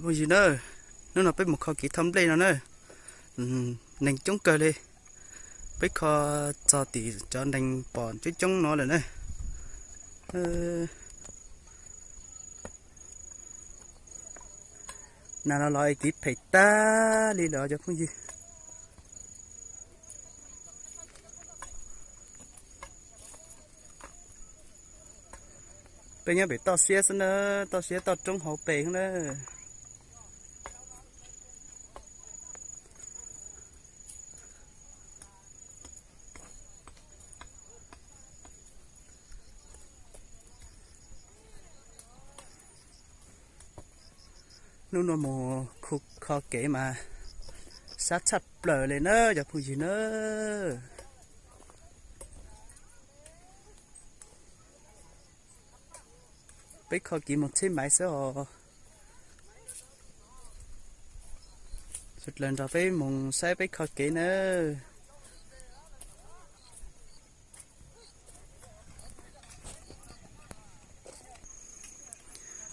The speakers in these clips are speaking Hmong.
Phooj ywg na, hnub no peb mus kho kev thauj nplej no na, neeg coob kawg li. Peb kho txog tim cov neeg pom coob coob no lawm na. Nas los los es kev phem tag li lawm cov phooj ywg. Peb nyob pem toj siab xwb na, toj siab toj roob hauv pes xwb na. Hnub no mus khu kho kev mas sab tshaj plaws li na cov phooj ywg na. Peb kho kev mus tsheb maiv xwb os. Sawv daws nrog peb mus saib peb kho kev nawb.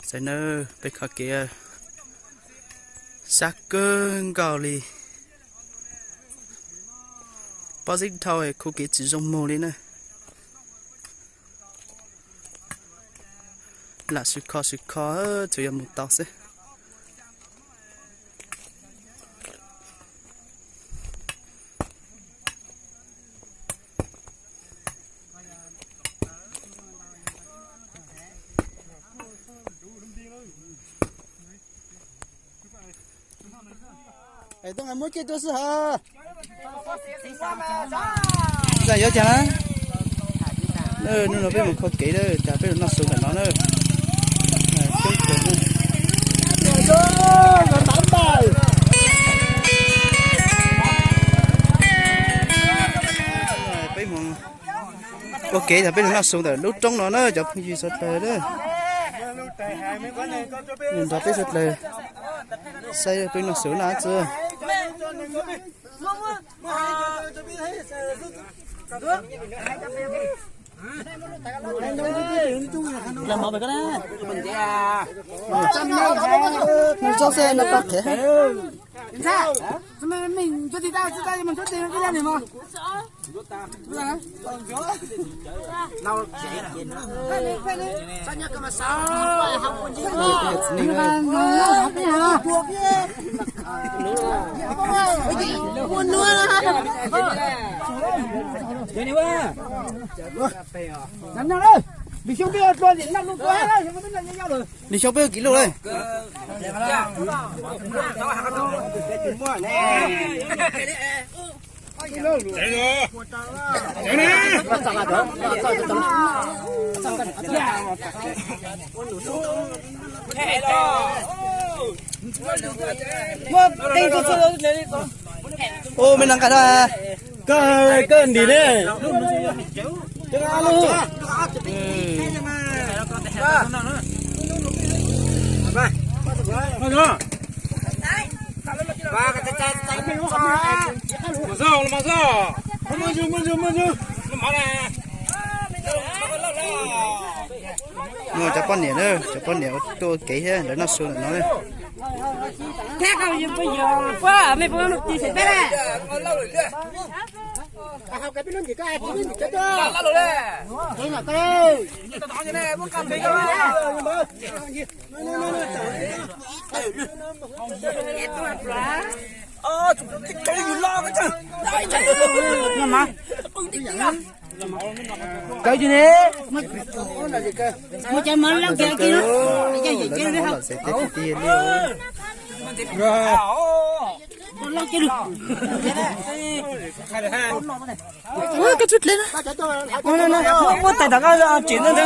Saib nawb, peb kho kev sab kawg nkaus li. Pob zeb dhau khu kev tsis zoo mus li na. Lam sib kho sib kho, tsuas yog mus tau xwb. Es tub nqe muab ceg tuaj xwb hos. Txawm yuav cas na. Hnub no peb mus kho kev na, cas peb los noj su ntawm no na. Peb mus ua kev, cas peb los noj su ntawm lub roob no na cov phooj ywg sawv daws na. Nrog peb sawv daws saib peb noj su na txwv. Li xyoob peb ua kiv luj lawm. Ua me no nqa da. Koj, koj ntim ne. Muaj cov poj niam na, cov poj niam tuaj ua kev thiab lawv noj su ntawm no. Kawg tsis ne. Muaj cov mov loj kiag kiag. Koj tsub dlej na. Muab tais tom koj tsev ntawd ntag.